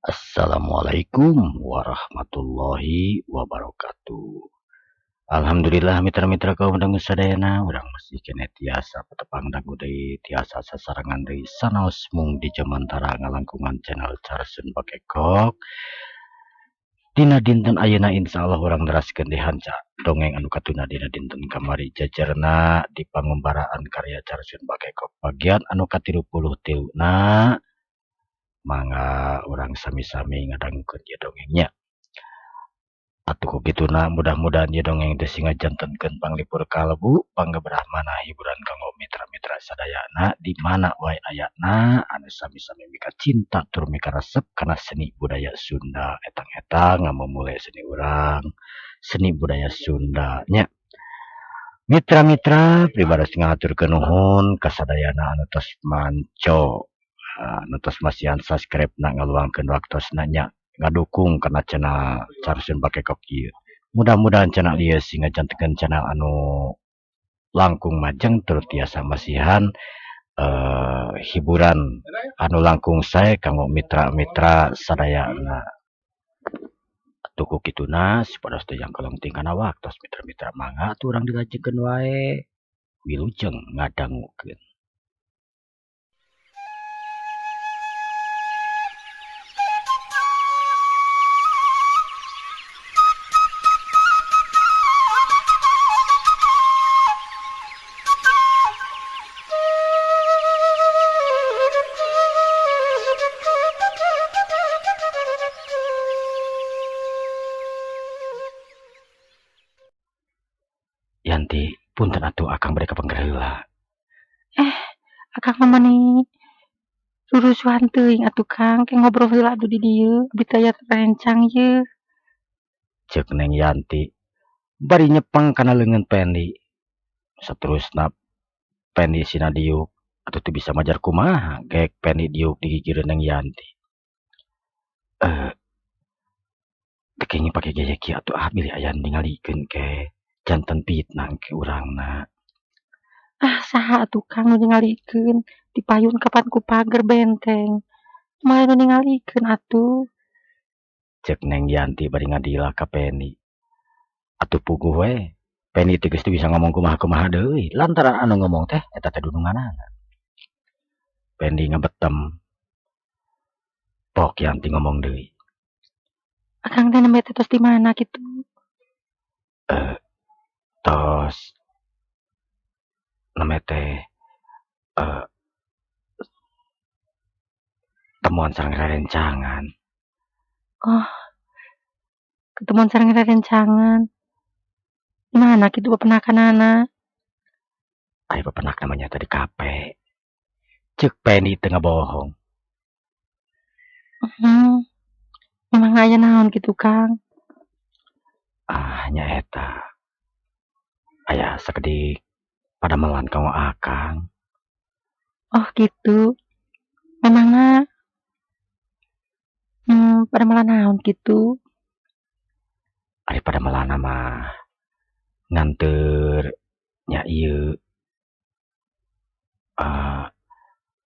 Assalamualaikum warahmatullahi wabarakatuh. Alhamdulillah mitra-mitra kaum dangu sadayana urang masih keneh tiasa patepang dangu deui tiasa sasarengan deui sanaos mung di jamantara ngalangkungan channel Carsun Bakekok. Dina dinten ayeuna insyaallah urang neraskeun deui hanca dongeng anu katuna dina dinten kamari jajarna di pangumbaraan karya Carsun Bakekok bagian anu ka-33 na. Mangga urang sami-sami ngadangukeun ieu dongengnya. Atuh ku kituna mudah-mudahan ieu dongeng teh sing ngajantenkeun panglipur kalbu panggeberah manah hiburan kanggo mitra-mitra sadayana di mana wae ayana anu sami-sami mika cinta tur mika resep kana seni budaya Sunda etang-etang ngamumule seni urang seni budaya Sunda nya. Mitra-mitra pribados ngahaturkeun nuhun ka sadayana anu tos manco anu tos masihan subscribe na ngaluangkeun waktosna nya ngadukung kana channel Carsun Bakekok ieu. Mudah-mudahan channel ieu sing ngajantenkeun channel anu langkung majeng tur tiasa masihan hiburan anu langkung sae kanggo mitra-mitra sadayana. Atuh ku kituna supados teu jangkalong tingkana waktos mitra-mitra mangga atuh urang dilajengkeun wae wilujeng ngadangukeun. Yanti, punten atuh akang bade kapengker heula. Akang mah meuni rurusuhan teuing atuh Kang, ke ngobrol heula atuh di dieu, abdi teh aya rencang ieu. Ceuk Neng Yanti bari nyepeng kana leungeun Pendi. Saterusna Pendi sina diuk atuh teu bisa majar kumaha gek Pendi diuk di gigireun Neng Yanti. Teu kenging pake gaya kieu atuh ah bilih aya ningalikeun ke. Janten fitnah ke urangna. Ah saha atuh Kang nu ningalikeun dipayun kapan ku pager benteng. Moal nu ningalikeun atuh. Ceuk Neng Yanti bari ngadila ka Pendi. Atuh puguh we, Pendi teh geus teu bisa ngomong kumaha-kumaha deui lantaran anu ngomong teh eta teh dununganana. Pendi ngabetem. Pok Yanti ngomong deui. Akang teh nembe teh tos di mana kitu? Tos nembe teh temuan sareng rerencangan. Oh, ketemuan sareng rerencangan. Di mana kitu pepenakanana? Ari pepenak namanya tadi kape. Ceuk Pendi teu ngabohong. Memang aya naon kitu Kang? Ah nya eta. Aya sakedik padamelan kanggo akang. Oh gitu. Memangna padamelan naon kitu? Ari padamelanna mah nganteur nya ieu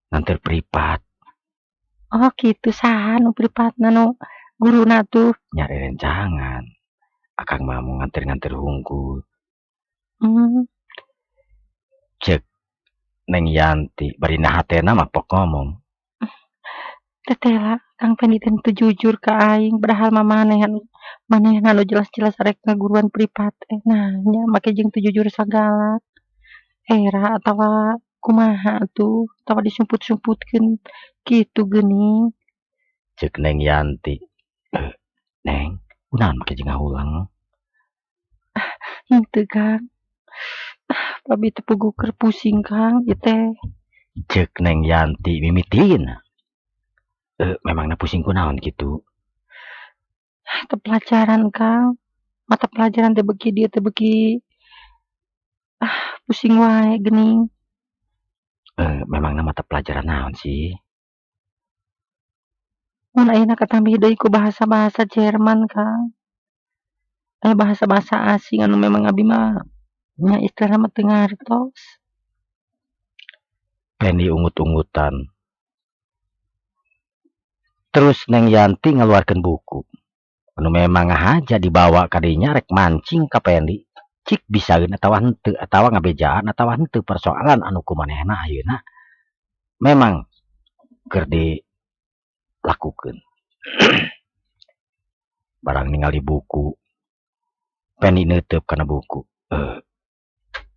nganteur privat. Oh gitu, saha nu privatna nu guruna tuh? Nya rerencangan. Akang mah mau nganteur-nganteur hungkul. Ceuk Neng Yanti bari na hatena mah pok ngomong. Tetela Kang Pendi teh teu jujur ka aing padahal mah manehna anu jelas-jelas arek ngaguruan privat teh. Nah nya make jeung teu jujur sagala. Era atawa kumaha atuh atawa disumput-sumputkeun kitu geuning. Ceuk Neng Yanti. Neng, kunaon make jeung ngahuleng? Henteu Kang. Abi teh puguh keur pusing Kang ieu teh. Ceuk Neng Yanti mimitina. Memangna pusing kunaon kitu? Mata pelajaran Kang. Mata pelajaran teh beuki dieu teh beuki pusing wae geuning. Memangna mata pelajaran naon sih? Mun ayeuna katambih deui ku bahasa-bahasa Jerman Kang. Aya bahasa-bahasa asing anu memang abi mah nya istilahna mah teu ngartos. Pendi ungut-ungutan. Terus Neng Yanti ngaluarkeun buku. Anu memang ngahaja dibawa kadinya rek mancing ka Pendi. Cik bisaeun atawa henteu atawa ngabejaan atawa henteu persoalan anu ku manehna ayeuna memang keur dilakukeun. Barang ningali buku, Pendi neuteub kana buku.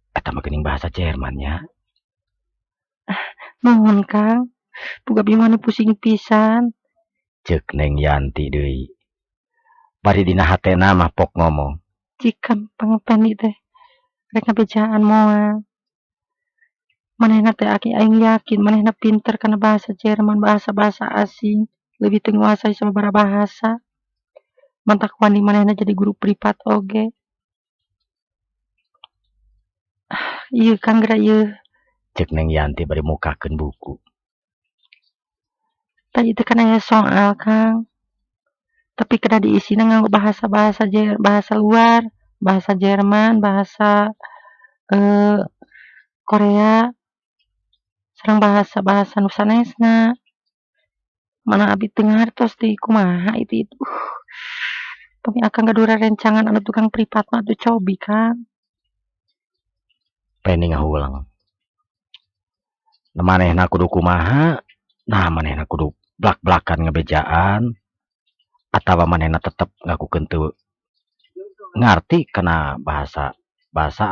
Eta mah geuning bahasa Jerman nya. Nuhun Kang, buka abi mah pusing pisan. Ceuk Neng Yanti deui. Bari dina hatena mah pok ngomong. Jika Kang Pendi teh rek ngabejaan moal. Manehna teh aki aing yakin manehna pinter kana bahasa Jerman, bahasa-bahasa asing, leuwih teu nguasai sababaraha bahasa. Mantak wani manehna jadi guru privat oge. Ieu Kang geura ieu. Ceuk Neng Yanti bari mukakeun buku. Tadi teh kan aya soal Kang. Tapi kedah diisina nganggo bahasa-bahasa bahasa luar, bahasa Jerman, bahasa Korea, sareng bahasa-bahasa nu sanesna. Mana abi teu ngartos deui kumaha itu itu. Pami akang gaduh rerencangan anu tukang privat mah atuh cobi Kang. Pendi ngahuleng. Manehna kudu kumaha? Nah manehna kudu blak-blakan ngabejaan atawa manehna tetep ngakukeun teu ngarti kana bahasa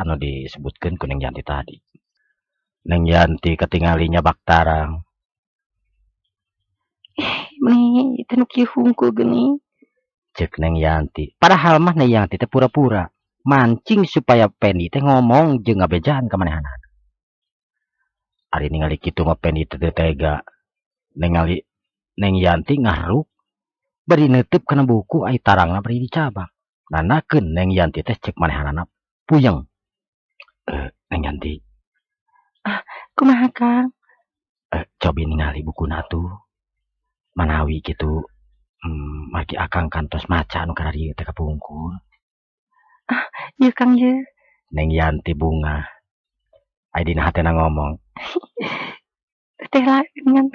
anu disebutkeun ku Neng Yanti tadi. Neng Yanti katingali nyabak tarang. Meni teh nu kieu hungkul geuning. Ceuk Neng Yanti. Padahal mah Neng Yanti teh pura-pura mancing supaya Pendi teh ngomong jeung ngabejaan ka manehanana. Ari ningali kitu mah Pendi teh teu tega. Ningali Neng Yanti ngahruk bari neuteub kana buku ai tarangna bari dicabak. Nandakeun Neng Yanti teh ceuk manehanana puyeng. Neng Yanti. Kumaha Kang? Cobi ningali bukuna atuh. Manawi kitu margi akang kantos maca anu kararieu teh kapungkur. Ieu Kang ieu. Neng Yanti bungah. Ai dina hatena ngomong. Teh lah ngan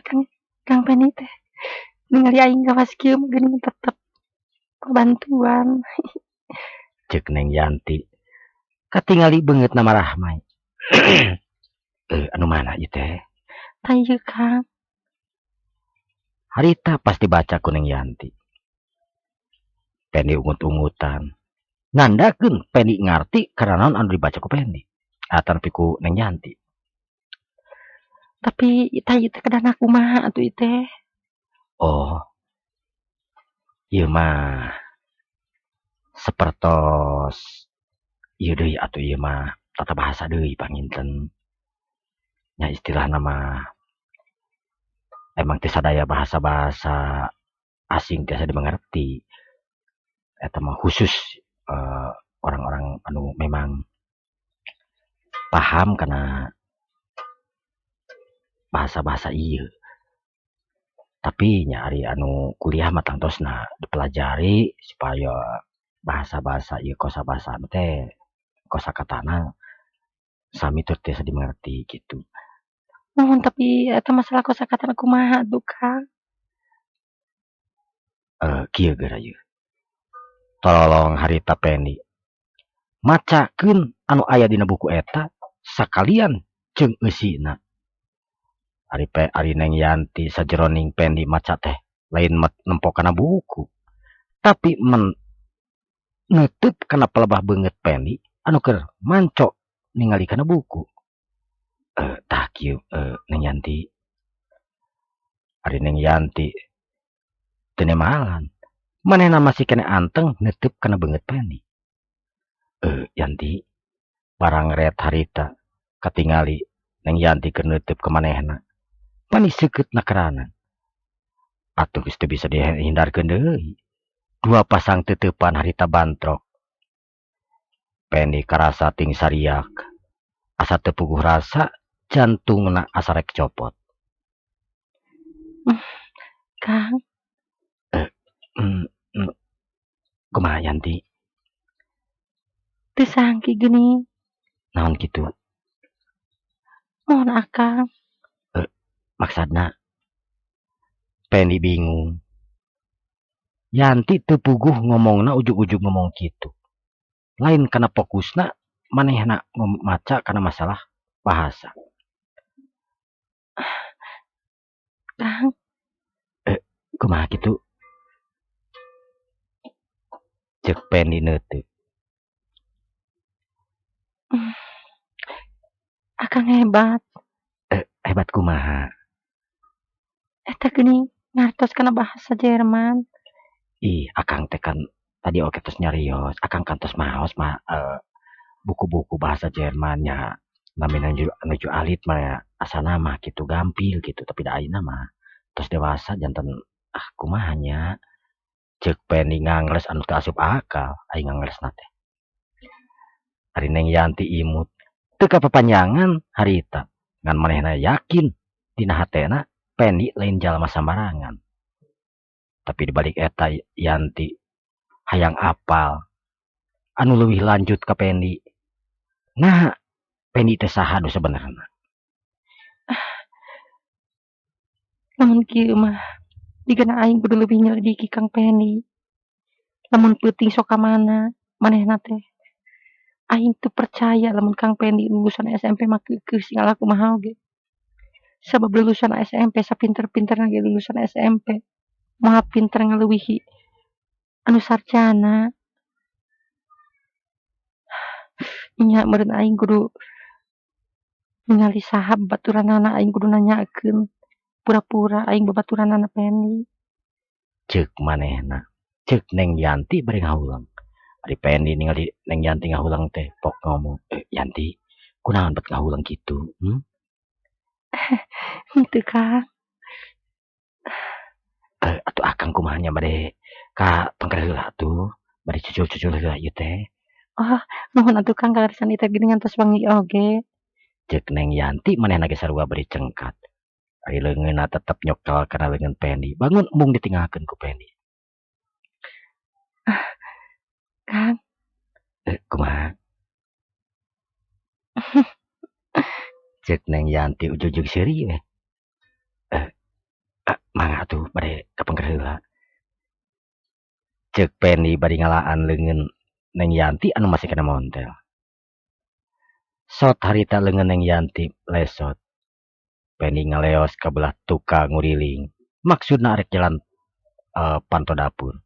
Kang Pendi teh ningali aing gawas kieu mah geuning tetep pabantuan. Ceuk Neng Yanti. Katingali beungeutna marahmai. Anu mana ieu teh? Tah ieu Kang. Harita pasti baca ku Neng Yanti. Pendi ungut-ungutan. Nandakeun Pendi ngarti karena naon anu dibaca ku Pendi. Atanapi ku Neng Yanti. Tapi tah ieu teh kedahna kumaha atuh ieu teh? Oh. Ieu mah sapertos ieu deui atuh ieu mah tata bahasa deui panginten. Nya istilahna mah emang teu sadaya bahasa-bahasa asing tiasa dimengerti. Eta mah khusus orang-orang anu memang paham kana bahasa-bahasa ieu. Tapi nya ari anu kuliah mah tangtosna dipelajari supaya bahasa-bahasa ieu kosabasa teh kosakatana sami teu tiasa dimengerti kitu. Nuhun tapi eta masalah kosakatana kumaha atuh Kang? Kieu geura ieu. Tolong harita Pendi. Macakeun anu aya dina buku eta sakalian jeung eusina. Ari Neng Yanti sajeroning Pendi maca teh lain nempo kana buku, tapi neuteub kana pelebah beungeut Pendi anu keur manco ningali kana buku. Tah kieu Neng Yanti. Ari Neng Yanti teu nemalan. Manehna masih keneh anteng neuteub kana beungeut Pendi. Yanti barang ret harita katingali Neng Yanti keur neuteub ka manehna. Mani seukeutna kerana. Atuh geus teu bisa dihindarkeun deui. Dua pasang teteupan harita bantrok. Pendi karasa ting sariak. Asa teu puguh rasa jantungna asa rek copot. Kang. Kumaha Yanti? Teu sangki geuning. Naon kitu? Mohon akang. Maksudna Pendi bingung. Yanti teu puguh ngomongna ujug-ujug ngomong kitu. Lain kana fokusna manehna maca kana masalah bahasa. Kang. Kumaha kitu? Ceuk Pendi neuteuk. Akang hebat. Hebat kumaha? Eta geuning ngartos kana bahasa Jerman. Ih, akang teh kan tadi oge tos nyarios, akang kan tos maos mah buku-buku bahasa Jerman nya namina nuju alit mah asana mah kitu gampil kitu, tapi da ayeuna mah tos dewasa janten ah kumaha nya. Ceuk Pendi ngangles anu teu asup akal ari nganglesna teh. Ari Neng Yanti imut teu kapapanjangan harita ngan manehna yakin dina hatena Pendi lain jalma sambarangan. Tapi dibalik eta Yanti hayang apal anu leuwih lanjut ka Pendi. Nah, Pendi teh saha nu sabenerna? Lamun kieu mah digana aing kudu leuwih nyelidiki Kang Pendi. Lamun peuting sok ka mana manehna teh. Aing teu percaya lamun Kang Pendi lulusan SMP mah keukeuh sing kumaha oge. Sabab lulusan SMP sapinter-pinterna ge lulusan SMP moal pinter ngaleuwihi anu sarjana. Nya meureun aing kudu ningali saha babaturanana aing kudu nanyakeun. Pura-pura aing babaturanana Pendi. Ceuk manehna, ceuk Neng Yanti bari ngahuleng. Ari Pendi ningali Neng Yanti ngahuleng teh pok ngomong, Yanti, kunaon bet ngahuleng kitu? Henteu Kang. Atuh akang kumaha nya bade ka pengker heula atuh, bade cucul-cucul heula ieu teh. Oh, nuhun atuh Kang kalarisan ieu teh geuningan tos wengi oge. Ceuk Neng Yanti manehna ge sarua bari cengkat. Ari leungeunna tetep nyokel kana leungeun Pendi, bangun embung ditinggalkeun ku Pendi. Kang. Kumaha? Ceuk Neng Yanti ujug-ujug seuri we. Mangga atuh bade ka pengker heula. Ceuk Pendi bari ngalaan leungeun Neng Yanti anu masih kana montel. Sot harita leungeun Neng Yanti lesot. Pendi ngaleos ka belah tukang nguriling. Maksudna arek jalan panto dapur.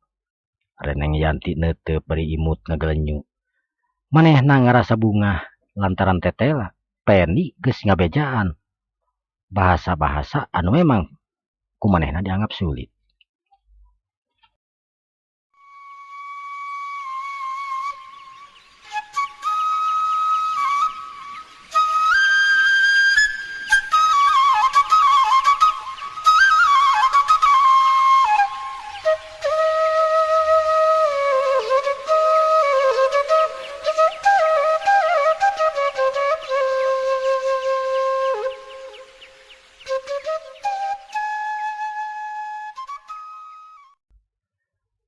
Ari Neng Yanti neuteup bari imut ngagelenyu. Manehna ngarasa bungah lantaran tetela Pendi geus ngabejaan bahasa-bahasa anu memang ku manehna dianggap sulit.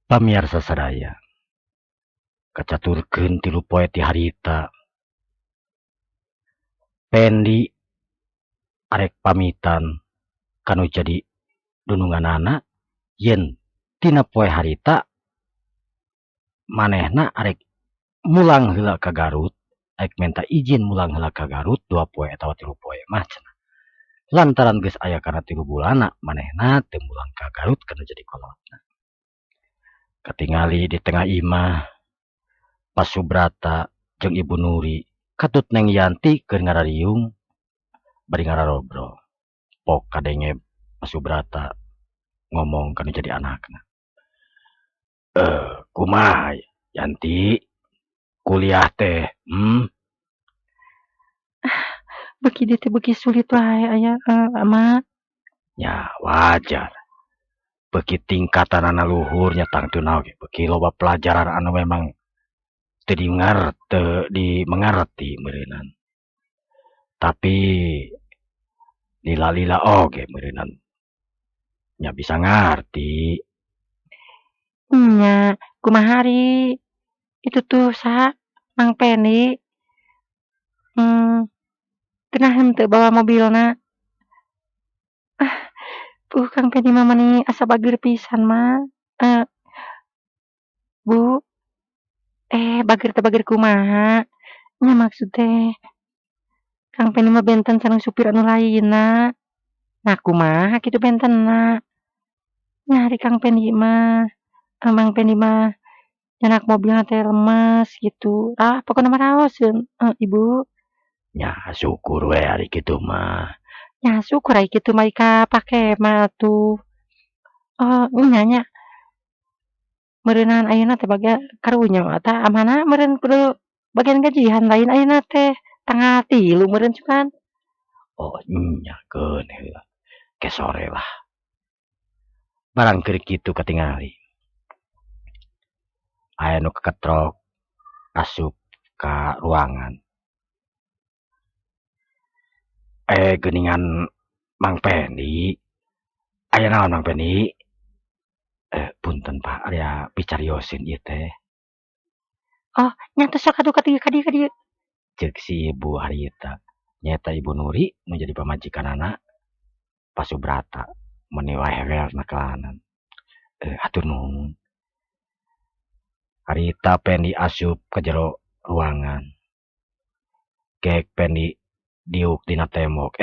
Pamiarsa sadaya, kacaturkeun 3 poe ti harita, Pendi arek pamitan kanu jadi dununganana yen tina poe harita manehna arek mulang heula ka Garut, arek menta izin mulang heula ka Garut 2 poe atawa 3 poe mah cenah. Lantaran geus aya kana 3 bulanna manehna teu mulang ka Garut kanu jadi kolotna. Katingali di tengah imah Pak Subrata jeung Ibu Nuri katut Neng Yanti keur ngarariung bari ngararobrol. Pok kadenge Pak Subrata ngomong kanu jadi anakna. Kumaha Yanti kuliah teh? Beuki dieu teh beuki sulit wae aya ama. Nya wajar. Beuki tingkatanana luhur nya tangtuna oge beuki loba pelajaran anu memang teu dimengerti meureunan. Tapi lila-lila oge meureunan nya bisa ngarti. Nya kumaha ari itu tuh saha Mang Pendi? Cenah henteu bawa mobilna. Kang Pendi mah mani asa bageur pisan mah. Bu. Bager teh bager kumaha? Nya maksud teh Kang Pendi mah benten sareng supir anu lainna. Nah kumaha kitu bentenna? Nya ari Kang Pendi mah, Mang Pendi mah nyanak mobilna teh lemes gitu. Ah pokona mah raoseun Ibu. Nya syukur we ari kitu mah. Nya syukur ari kitu mah kapake mah atuh. Oh nya nya. Meureunan ayeuna teh bagja karunya tah amana meureun kudu bagian gajian lain ayeuna teh tanggal 3 meureun sugan. Oh nya keun heula ke sore lah. Barang keur kitu katingali. Aya nu keketrok asup ka ruangan. Geuningan Mang Pendi. Aya naon Mang Pendi? Punten Pak, aya picarioseun ieu teh. Oh, nya teh sok atuh ka dieu ka dieu ka dieu. Ceuk si ibu harita. Nyaeta Ibu Nuri nu jadi pamajikanana Pak Subrata meuni wae na kelanan. Hatur nuhun. Harita Pendi asup ka jero ruangan. Gek Pendi diuk dina tembok.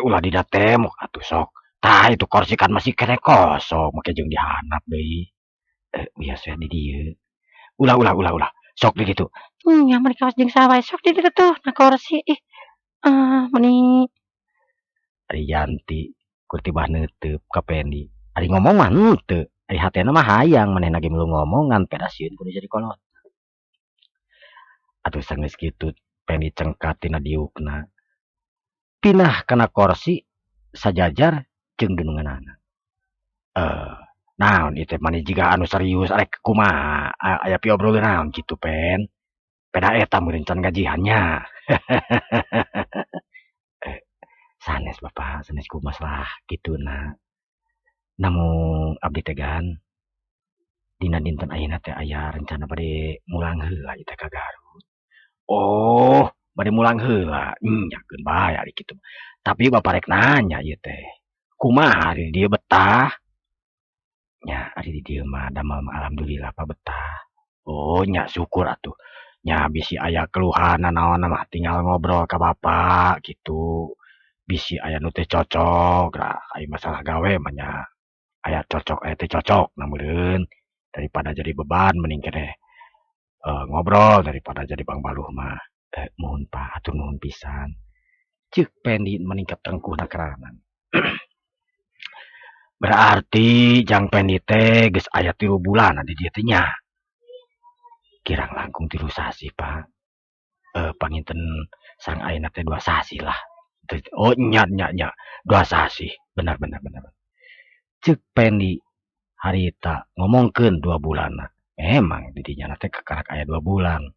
Ulah dina tembok atuh sok. Tah itu kursi kan masih keneh kosong make jeung dihandap deui. Biasa di dieu. Ulah ulah ulah ulah. Sok di ditu. Nya meni kawas jeung saha wae sok di ditu tuh na kursi ih. Meni Ari Yanti kur tibah neuteup ka Pendi. Ari ngomong mah henteu. Ari hatena mah hayang manehna ge milu ngomong ngan peda sieun kudu jadi kolot. Atuh sanggeus kitu Pendi cengkat tina diukna. Pindah kana kursi sajajar jeung dununganana. Naon ieu teh mani jiga anu serius arek kumaha aya piobroleun naon kitu Pen. Peda eta meureun can gajian nya. Sanes Bapak, sanes ku masalah kituna. Namun abdi teh gan dina dinten ayeuna teh aya rencana bade mulang heula ieu teh ka Garut. Oh, bade mulang heula. Nya keun bae ari kitu. Tapi Bapak rek nanya ieu teh. Kumaha ari di dieu betah? Nya ari di dieu mah damel mah alhamdulillah Pak betah. Oh nya syukur atuh. Nya bisi aya keluhan nanaon mah tinggal ngobrol ka Bapak gitu. Bisi aya nu teu cocok lah ai masalah gawe mah nya aya cocok aya teu cocok na meureun daripada jadi beban mending keneh ngobrol daripada jadi pangbaluh mah. Muhun Pak, hatur nuhun pisan. Ceuk Pendi meningkat tengkuhna keranan. Berarti jang Pendi teh geus aya 3 bulan di dieu teh nya. Kirang langkung 3 sasih Pak. Panginten sareng ayeuna teh 2 sasih lah. Oh nya nya nya 2 sasih. Benar benar benar. Ceuk Pendi harita ngomongkeun 2 bulanna. Memang di dinya teh kakarak aya 2 bulan.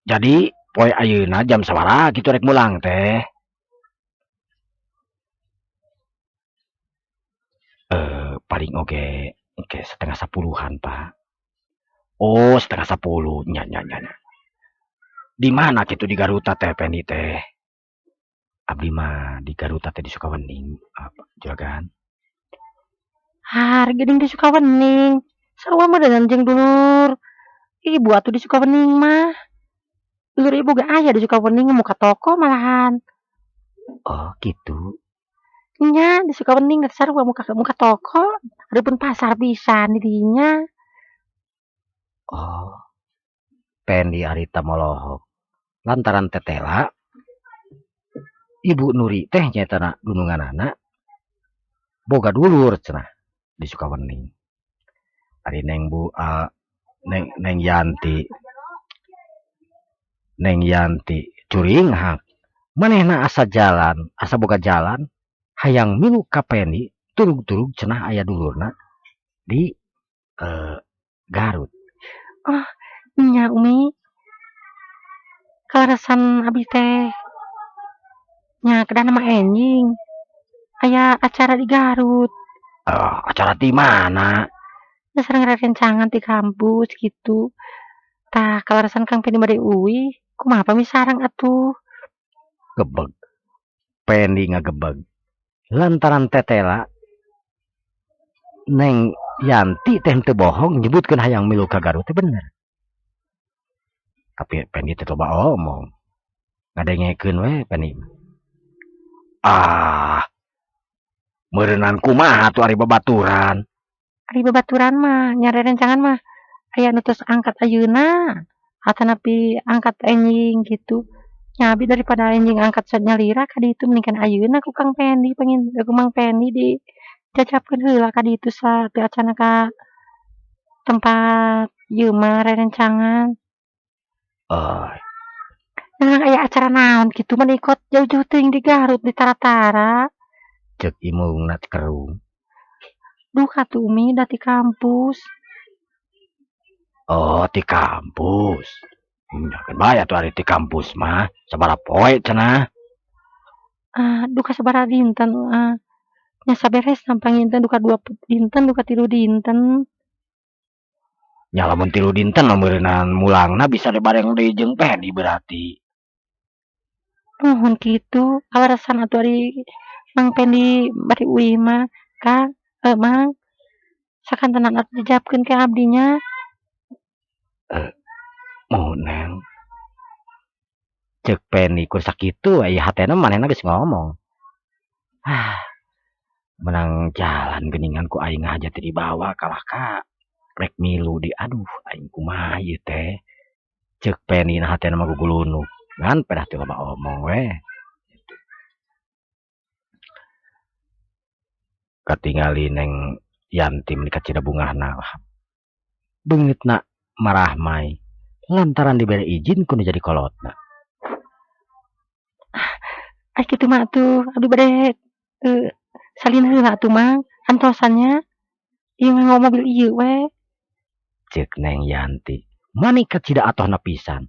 Jadi poe ayeuna jam sabaraha kitu rek mulang teh? Paling oge engke 9:30-an Pak. Oh 9:30 nya nya nya nya. Di mana kitu di Garut teh Pendi teh? Abdi mah di Garut teh di Sukawening, juragan. Har geuning di Sukawening. Sarua meureun jeung dulur ibu atuh di Sukawening mah. Dulur ibu ge aya di Sukawening muka toko malahan. Oh kitu. Nya di Sukawening teh sarua muka toko, hareupeun pasar pisan di dinya. Oh. Pendi harita molohok. Lantaran tetela Ibu Nuri teh nyaetana dununganana boga dulur cenah di Sukawening. Ari Neng Bu Neng Neng Yanti. Neng Yanti curinghak. Manehna asa jalan, asa boga jalan hayang milu ka Pendi turug-turug cenah aya dulurna di Garut. Oh, nya Umi. Kaleresan abdi teh nya kedahna mah enjing aya acara di Garut. Acara di mana? Nya sareng rerencangan di kampus gitu. Tah kaleresan Kang Pendi bade uih, kumaha pami sareng atuh? Gebeg. Pendi ngagebeg. Lantaran tetela Neng Yanti teh teu bohong nyebutkeun hayang milu ka Garut teh bener. Tapi Pendi teh loba omong. Ngadengekeun we Pendi. Ah. Meureunan kumaha atuh ari babaturan? Ari babaturan mah nya rerencangan mah aya nu tos angkat ayeuna atanapi angkat enjing kitu. Nya abi daripada enjing angkat sanyalira ka ditu mending ayeuna ku Kang Pendi pangin ku Mang Pendi dicacapkeun heula ka ditu sateu acana ka tempat ieu mah rerencangan. Nah, aya acara naon kitu mah ikot jauh-jauh teuing di Garut di Tara-Tara. Ceuk imungna kerung. Duh atuh Umi da ti kampus. Oh, ti kampus. Nya keun bae atuh ari ti kampus mah sabaraha poe cenah. Ah, duka sabaraha dinten ah. Nya saberesna panginten duka 2 dinten duka 3 dinten. Nya lamun 3 dinten mah meureunan mulangna bisa bareng deui jeung Pendi berarti. Nuhun kitu kaleresan atuh ari Mang Pendi bari uih mah Kang, Mang sakantenan atuh jajapkeun ka abdi nya. Muhun Neng. Ceuk Pendi ku sakitu we hatena manehna geus ngomong. Ah, menang jalan geuningan ku aing ngahaja teh dibawa kalah ka rek milu di aduh aing kumaha ieu teh. Ceuk Pendi na hatena mah gugulunuk ngan pedah teh loba omong we. Katingali Neng Yanti meni kacida bungahna beungeutna marahmai lantaran dibere izin ku nu jadi kolotna. Ah kitu mah atuh abdi bade salin heula atuh Mang antosan nya ieu nganggo mobil ieu we. Ceuk Neng Yanti mani kacida atohna pisan.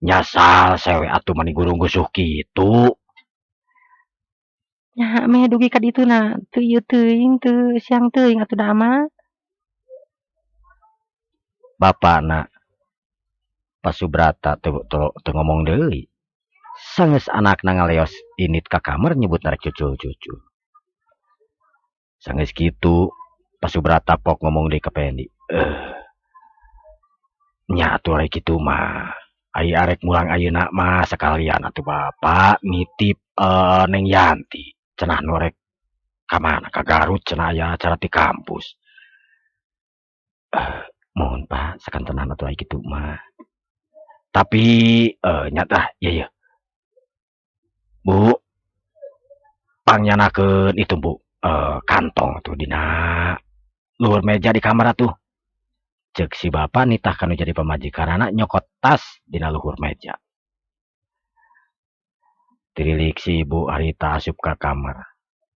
Nyasal sewe atuh mani gurung-gusuh kitu. Nya meh dugi ka dituna teu ieu teuing teu siang teuing atuh da mah. Bapana Pak Subrata teu ngomong deui. Sanggeus anakna ngaleos indit ka kamar nyebutna rek cucul-cucul. Sanggeus kitu Pak Subrata pok ngomong deui ka Pendi. Nya atuh ari kitu mah. Ai arek mulang ayeuna mah sakalian atuh bapak nitip Neng Yanti. Cenah nu rek ka mana ka Garut cenah aya acara ti kampus. Mohon Pak sakantenan atuh ai kitu mah. Tapi nya tah ieu yeuh. Bu, pangyanakeun itu Bu, kantong tuh dina luhur meja di kamar atuh. Ceuk si bapa nitah ka nu jadi pamajikanana nyokot tas dina luhur meja. Tirilik si ibu harita asup ka kamar.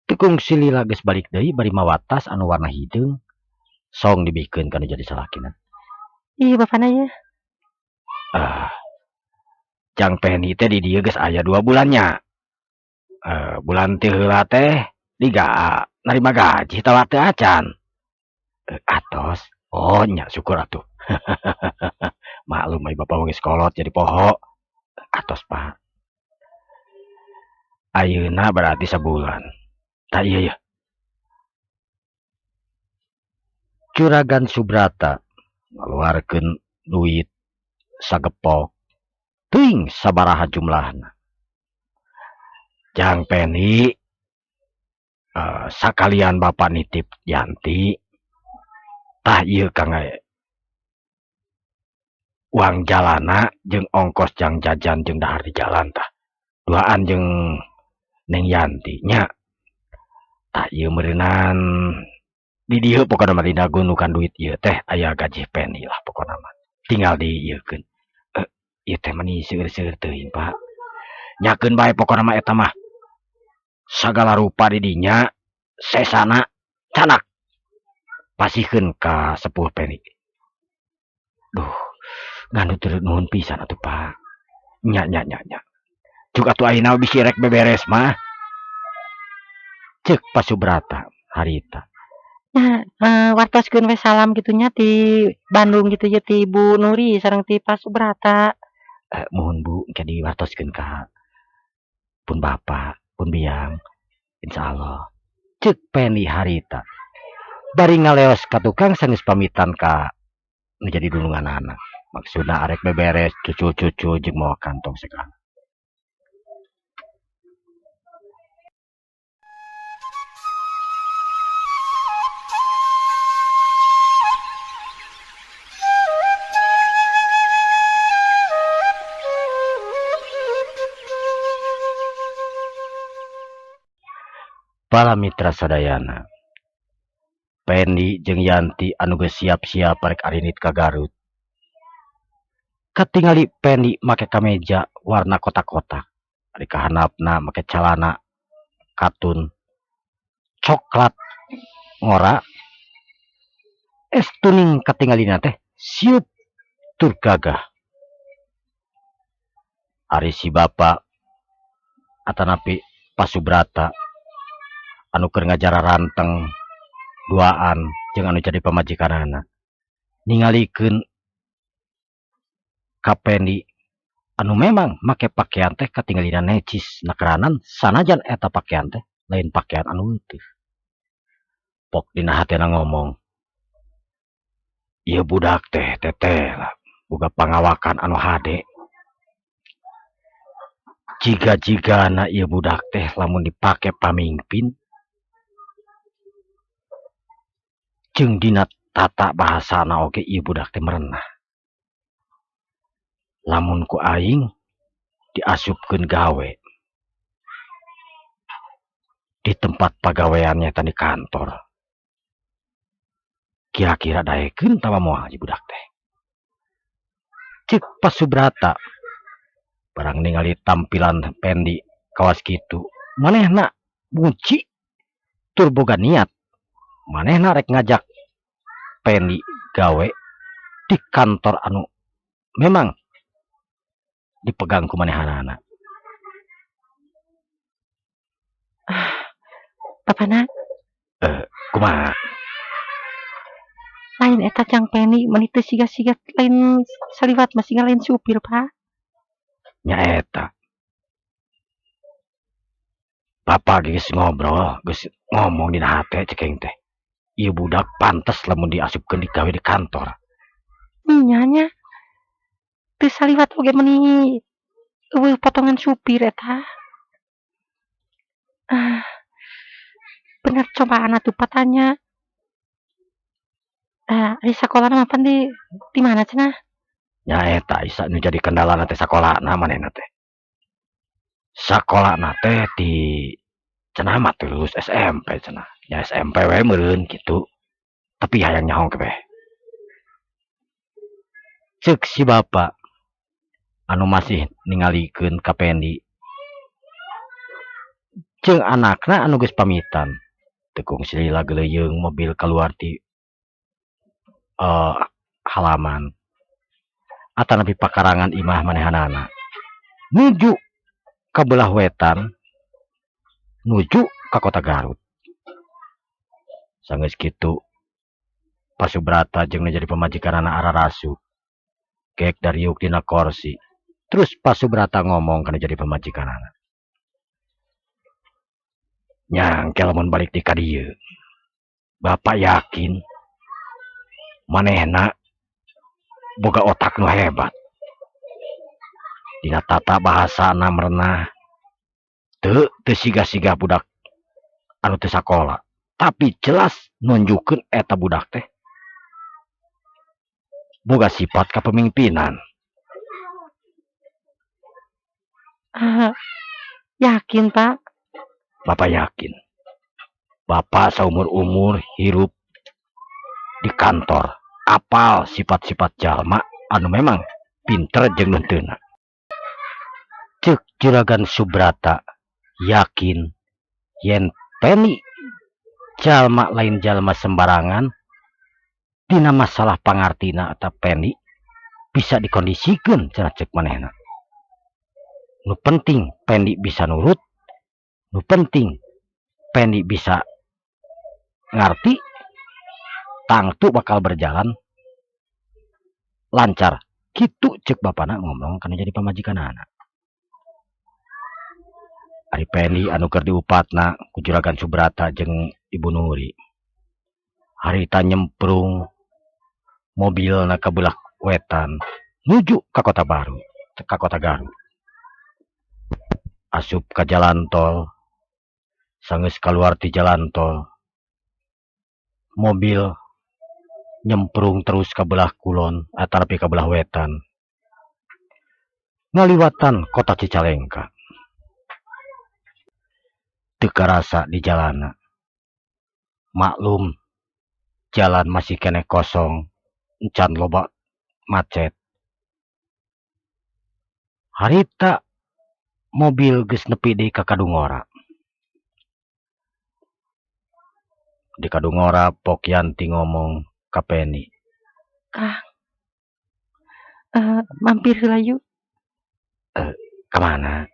Teu kungsi lila geus balik deui bari mawa tas anu warna hideung. Song dibikeun ka nu jadi salakina. Ih bapana ye. Jang Pendi teh di dieu geus aya 2 bulan nya. Bulan ti heula teh diga narima gaji tawa teu acan. Atos. Oh nya syukur atuh. Maklum ai bapa geus kolot jadi poho. Atos Pak. Ayeuna berarti sabulan. Tah ieu yeuh. Juragan Subrata ngaluarkeun duit sagepok teuing sabaraha jumlahna. Jang Pendi sakalian bapa nitip Yanti tah ieu kang uang jalana jeung ongkos jang jajan jeung dahar di jalan tah. Duaan jeung Neng Yanti nya. Tah ieu meureunan di dieu pokona mah dina gunukan duit ieu teh aya gaji Pendi lah pokona mah. Tinggal diieukeun. Ieu teh mani seueur-seueur teuing Pak. Nyakeun bae pokona mah eta mah. Sagala rupa di dinya sesana canak. Pasihkeun ka sepuh Pendi. Duh, ngandut teu nuhun pisan atuh Pak. Nya nya nya nya. Cuk atuh ayeuna bisi rek beberes mah. Ceuk Pak Subrata harita. Nah, wartoskeun we salam kitu nya ti Bandung gitu ye ti Bu Nuri sareng ti Pak Subrata. Muhun Bu engke diwartoskeun ka pun bapa, pun biang. Insyaallah. Ceuk Pendi harita. Bari ngaleos ka tukang sanggeus pamitan ka nu jadi dulunganana. Maksudna arek beberes cucul-cucul jeung mawa kantong segala. Para mitra sadayana, Pendi jeung Yanti anu geus siap-siap rek arinit ka Garut. Katingali Pendi make kameja warna kotak-kotak, ari kahandapna make calana katun coklat ngora, estuning katingalina teh sieup tur gagah. Ari si bapa atanapi Pak Subrata anu keur ngajara ranteng duaan jeung anu jadi pamajikanana ningalikeun ka Pendi anu memang make pakaian teh katingalina necis nakeranan sanajan eta pakaian teh lain pakaian anu leutuh. Pok dina hatena ngomong, ieu budak teh teteh lah boga pangawakan anu hade. Jiga-jigana ieu budak teh lamun dipake pamingpin jeung dina tata bahasana oge ieu budak teh merenah. Lamun ku aing diasupkeun gawe di tempat pagaweannya tadi kantor, kira-kira daekeun tawa moal ieu budak teh. Ceuk Pak Subrata barang ningali tampilan Pendi kawas kitu, manehna muji tur boga niat manehna rek ngajak Pendi gawe di kantor anu memang dipegang ku manehanana. Bapana? Kumaha? Lain eta Cang Pendi meuni teu siga-siga lain saliwat mah siga lain supir, Pak. Nya eta. Bapak geus ngobrol, geus ngomong dina hate cek aing teh. Ieu budak pantes lamun diasupkeun digawe di kantor. Nya nya. Teu saliwat oge meuni eueuh potongan supir eta. Ah, bener cobaan atuh patanya. Ah, ari sakolana mah pan di mana cenah? Nya eta isa nu jadi kendalana teh sakolana manehna teh. Sakolana teh di cenah mah teu lulus SMP cenah. Nya SMP we meureun kitu. Tapi hayang nyaho ge beh. Ceuk si bapa anu masih ningalikeun ka Pendi jeung anakna anu geus pamitan. Teu kungsi lila geuleuyeung mobil kaluar ti halaman atanapi pakarangan imah manehanana nuju ka belah wetan nuju ka kota Garut. Sanggeus kitu Pak Subrata jeung nu jadi pamajikanana ararasu gek dariuk dina korsi. Terus Pak Subrata ngomong kana jadi pamajikanana, nyangke lamun balik di ka dieu bapak yakin manehna boga otak nu hebat. Dina tata bahasana merenah teu siga-siga budak anu teu sakola, tapi jelas nunjukkeun eta budak teh boga sifat kapemimpinan. Yakin, Pak? Bapak yakin. Bapak saumur-umur hirup di kantor, apal sifat-sifat jalma anu memang pinter jeung nu henteuna. Ceuk Juragan Subrata yakin yen Pendi jalma lain jalma sembarangan dina masalah pangartina atau Pendi bisa dikondisikeun cenah ceuk manehna. Nu penting Pendi bisa nurut, nu penting Pendi bisa ngarti, tangtu bakal berjalan lancar. Kitu ceuk bapana ngomong kana jadi pamajikanana. Ari Pendi anu keur diupatna ku Juragan Subrata jeung Ibu Nuri. Harita nyemprung mobilna ka belah wetan nuju ka kota baru, ka kota Garut. Asup ka jalan tol, sanggeus kaluar ti jalan tol, mobil nyemprung terus ka belah kulon atanapi ka belah wetan. Ngaliwatan kota Cicalengka. Teu karasa di jalana. Maklum jalan masih keneh kosong, encan loba macet. Harita mobil geus nepi deui ka Kadungora. Di Kadungora Pok Yanti ngomong ka Peni. Kang, mampir heula yuk. Ka mana?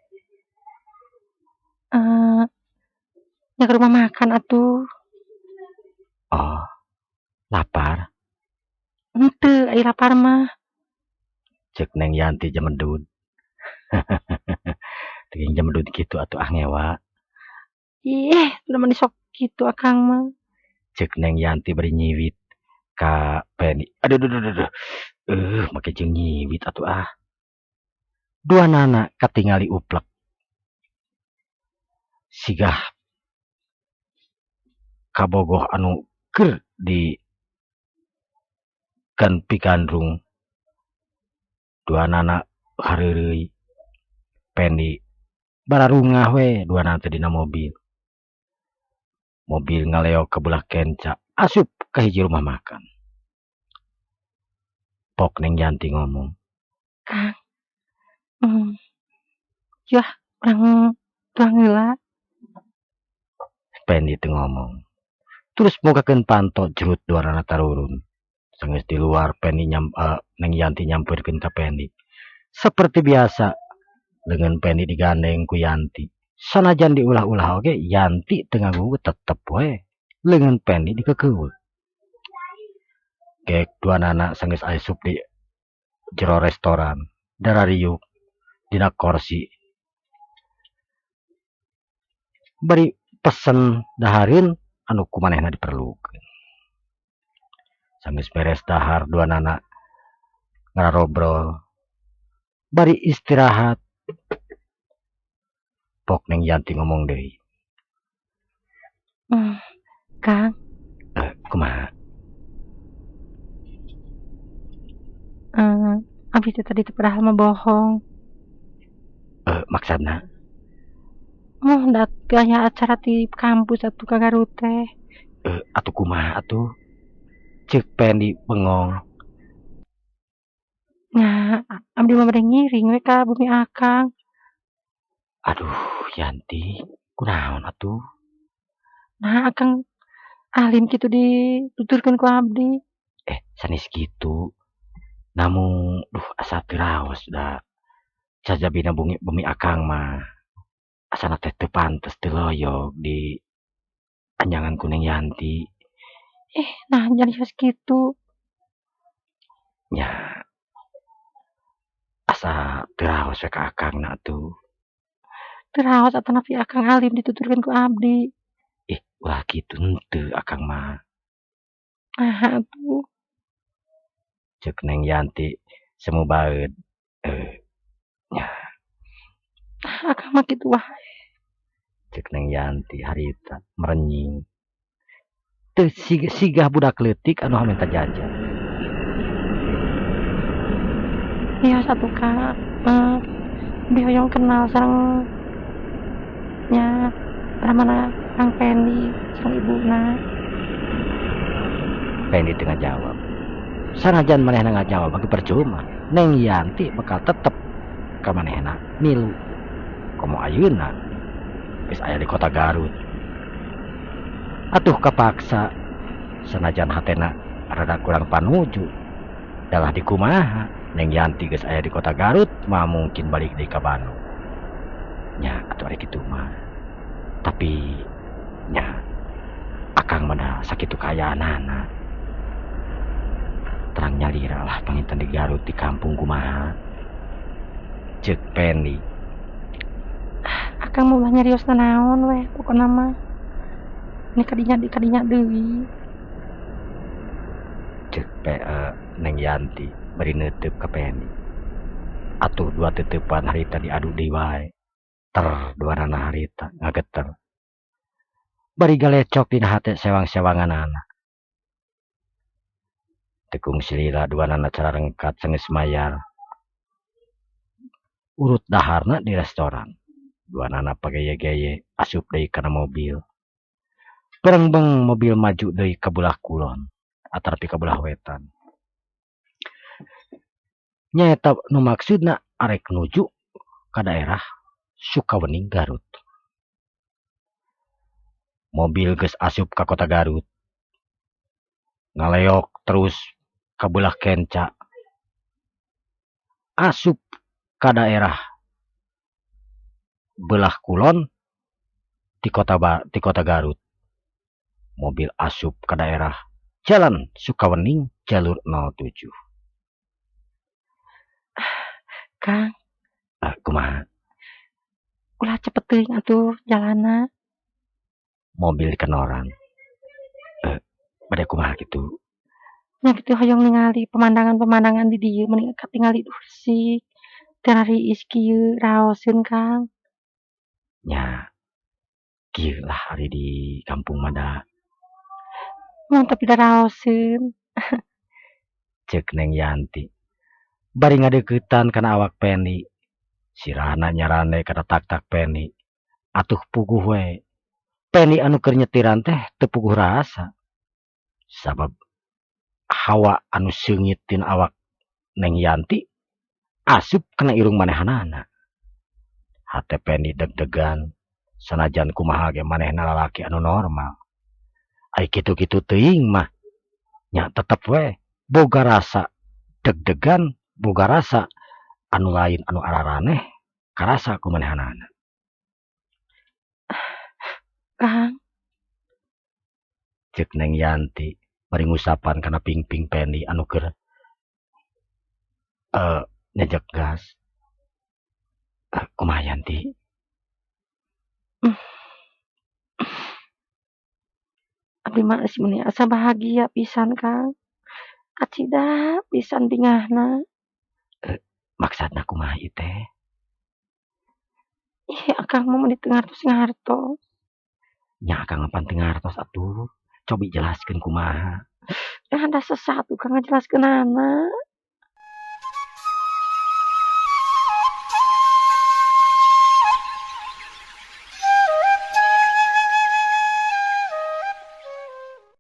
Nya ke rumah makan atuh. Oh, lapar? Henteu, ai lapar mah. Ceuk Neng Yanti jemedud. Teuing jemedud kitu atuh ah ngewa. Ih, udah meni sok kitu akang mah. Ceuk Neng Yanti bari nyiwit ka Peni. Aduh, duh, duh, duh, duh. Make jeung nyiwit atuh ah. Duanana katingali uplek. Sigah kabogoh anu keur di pigandrung. Duanana hareureuy. Pendi bararungah we duanana teh dina mobil. Mobil ngaleok ka belah kenca, asup ka hiji rumah makan. Pok Neng Yanti ngomong, Kang, yah urang tuang heula. Pendi teu ngomong. Terus mukakeun panto jerut duanana tarurun. Sanggeus di luar Pendi Neng Yanti nyampeurkeun ka Pendi. Seperti biasa, leungeun Pendi digandeng ku Yanti. Sanajan diulah-ulah oge Yanti teu ngagugu tetep we leungeun Pendi dikekeuweut. Gek duanana sanggeus asup di jero restoran, darariuk dina korsi. Bari pesen dahareun anu ku manehna diperlukeun. Sanggeus beres dahar duanana ngarobrol. Bari istirahat. Pok Neng Yanti ngomong deui. Kang. Kumaha? Abi teh tadi teh padahal mah bohong. Maksudna? Oh, da teu aya acara di kampus atuh ka Garut teh. Atuh kumaha atuh? Ceuk Pendi bengong. Nah, abdi mah bade ngiring we ka bumi akang. Aduh, Yanti, kunaon atuh? Nah, akang alim kitu dituturkeun ku abdi. Sanes kitu. Namun, duh asa teu raos da. Sajabina bumi akang mah asana teh teu pantes teu loyog di anjangan ku Neng Yanti. Nah jadi geus kitu. Nya asa teu raos we ka akangna atuh. Teu raos atanapi akang alim dituturkeun ku abdi. Ulah kitu henteu akang mah. Naha atuh? Ceuk Neng Yanti semu baeud. Nya. Nah, akang mah kitu wae. Ceuk Neng Yanti harita merenying. Teu sigah budak leutik anu minta jajan. Iya satu Kak, abdi hoyong kenal sareng nya ramana Kang Pendi sareng ibuna. Pendi teu ngajawab. Sanajan manehna ngajawab bagi percuma. Neng Yanti bakal tetep ka manehna milu. Komo ayeuna geus aya di kota Garut. Atuh kapaksa sanajan hatena rada kurang panuju. Dalah dikumaha Neng Yanti geus aya di kota Garut mah mungkin balik deui ka Bandung. Nya atuh ari kitu mah. Tapi nya akang mah da sakitu kaayaanana. Terang nyalira lah panginten di Garut di kampung kumaha. Ceuk Pendi. Akang mah ulah nyarios nanaon weh pokona mah. Ini kadinya di kadinya deui. Neng Yanti bari neuteub ka Pendi. Atuh dua teteupan harita diadu deui wae. Ter duanana harita ngageter. Bari galecok dina hate sewang-sewanganana. Teu kungsi lila duanana cararengkat sanggeus mayar. Urut daharna di restoran. Duanana pageye-geye asup deui kana mobil. Berengbeng mobil maju deui ka belah kulon atanapi ka belah wetan. Nyaeta nu maksudna arek nuju ka daerah Sukawening Garut. Mobil geus asup ka kota Garut. Ngaleok terus ka belah Kenca. Asup ka daerah belah kulon ti kota Garut. Mobil asup ka daerah Jalan Sukawening jalur 07. Kang. Kumaha? Ulah cepet teuing atuh jalanna. Mobil kenoran. Bade kumaha kitu? Nya kitu hoyong ningali pemandangan-pemandangan di dieu meni katingali bersih. Teu rariis kieu raoseun Kang. Nya kieu lah ari di kampung mah da. Mun tapi da raoseun. Ceuk Neng Yanti. Bari ngadeuketan kana awak Pendi. Sirahna nyarande kana tak-tak Pendi. Atuh puguh we. Pendi anu keur nyetiran teh teu puguh rasa. Sabab hawa anu seungit tina awak Neng Yanti asup kana irung manehanana. Hate Pendi deg-degan sanajan kumaha ge manehna lalaki anu normal. Ari kitu-kitu teuing mah nya tetep we boga rasa deg-degan, boga rasa anu lain anu araraneh karasa ku manehanana. Kang. Ceuk Neng Yanti bari ngusapan kana pingping Pendi anu keur nyejek gas. Kumaha Yanti? Abdi mah geus meuni asa bahagia pisan Kang. Kacida pisan bingahna. Maksudna kumaha ieu teh? Ih, akang mah meuni teu ngartos-ngartos. Nya akang mah pan teu ngartos atuh. Cobi jelaskeun kumaha. Da sesat tukang ngajelaskeunana.